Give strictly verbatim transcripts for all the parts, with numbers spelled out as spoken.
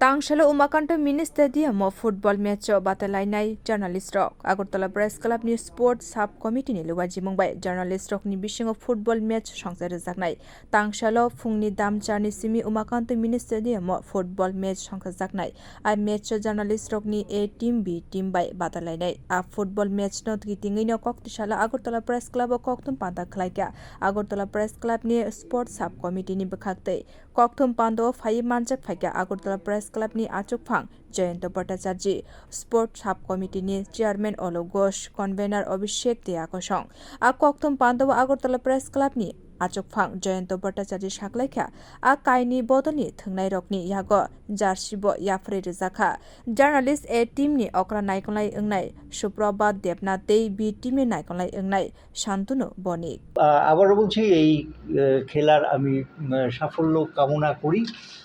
Tangsalo Umakanto Mini Stadium o football match o batalainai journalist rok. Agartala Press Club ni Sports Sub Committee ni luajimung bai journalist rok ni bisingo football match songcha rwjaknai. Tangsalo phungni damcharni simi Umakanto Mini Stadium o football match songchajaknai. A match o journalist rokni A team, B team bai batalainai. A football match no kitingwi no koktisalo Agartala Press Club o kokthum panda khlaikha. Agartala Press Club ni Sports Sub Committee ni bwkhaktwi kokthum panda o phaiwi manjak phaikha Agartala Press Club ni achukphang Jayanta Bhattacharjee, Sports Sub Committee ni Chairman Alok Ghosh, Convener Abhishek Dea Kosong. A kokthum panda o Agartala Press Club ni achukphang Jayanta Bhattacharjee saklaikha, a kaini bodolni thwngnairokni yago jersey bo yapharwi rwjakha. Journalist A team ni okra naikolnai wngnai Suprabhat Debnath tei B team ni naikolnai wngnai Shantanu Bonik. আহ, আবারও বলছি, এই, আহ, খেলার আমি, উম, সাফল্য কামনা করি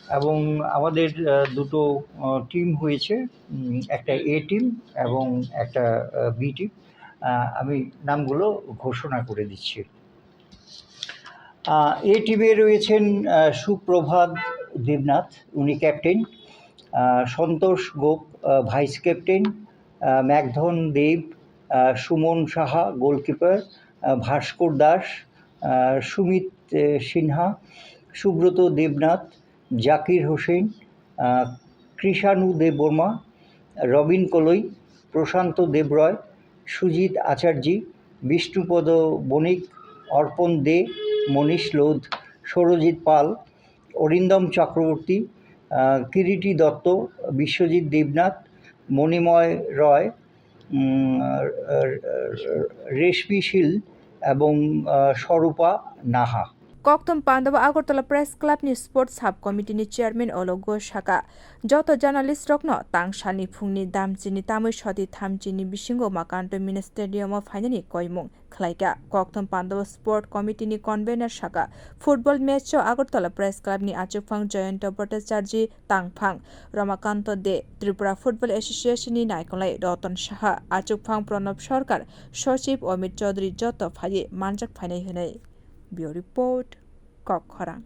এবং আমাদের, আহ, দুটো, আহ, টিম হয়েছে, উম, একটা এ টিম এবং একটা, আহ, বি টিম। আহ, আমি নামগুলো ঘোষণা করে দিচ্ছি। আহ, এ টিমে রয়েছেন, আহ, সুপ্রভাত দেবনাথ, উনি ক্যাপ্টেন, আহ, সন্তোষ গোপ, আহ, ভাইস ক্যাপ্টেন, আহ, মেঘধন দেব, আহ, সুমন সাহা গোলকিপার, আহ, ভাস্কর দাস, আহ, সুমিত, আহ, সিনহা, সুব্রত দেবনাথ, জাকির হোসেন, আহ, কৃষাণু দেববর্মা, রবিন কলই, প্রশান্ত দেবরয়, সুজিত আচার্যী, বিষ্ণুপদ বণিক, অর্পণ দে, মনীষ লোধ, সৌরজিৎ পাল, অরিন্দম চক্রবর্তী, আহ, কিরিটি দত্ত, বিশ্বজিৎ দেবনাথ, মণিময় রয়, উম, আহ, রেশমি শীল এবং, আহ, স্বরূপা Naha. Kokthum pandao Agartala Press Club ni Sports Sub Committee ni Chairman Alok Ghosh saka, joto journalist rokno tangsalni phungni damchini tamwi soti thamchini bisingo Umakanto Mini Stadium o phainani koimung khlaikha. Kokthum pandao Sport Committee ni Convener saka, football match o Agartala Press Club ni achukphang Jayanta Bhattacharjee, tangphang Ramakanto De, Tripura Football Association ni naikolnai Ratan Saha, achukphang Pranab Sarkar, Sochib Amit Chaudhary joto phaiwi manjak phainai hwnwi. Bureau Report, Kokkhorang.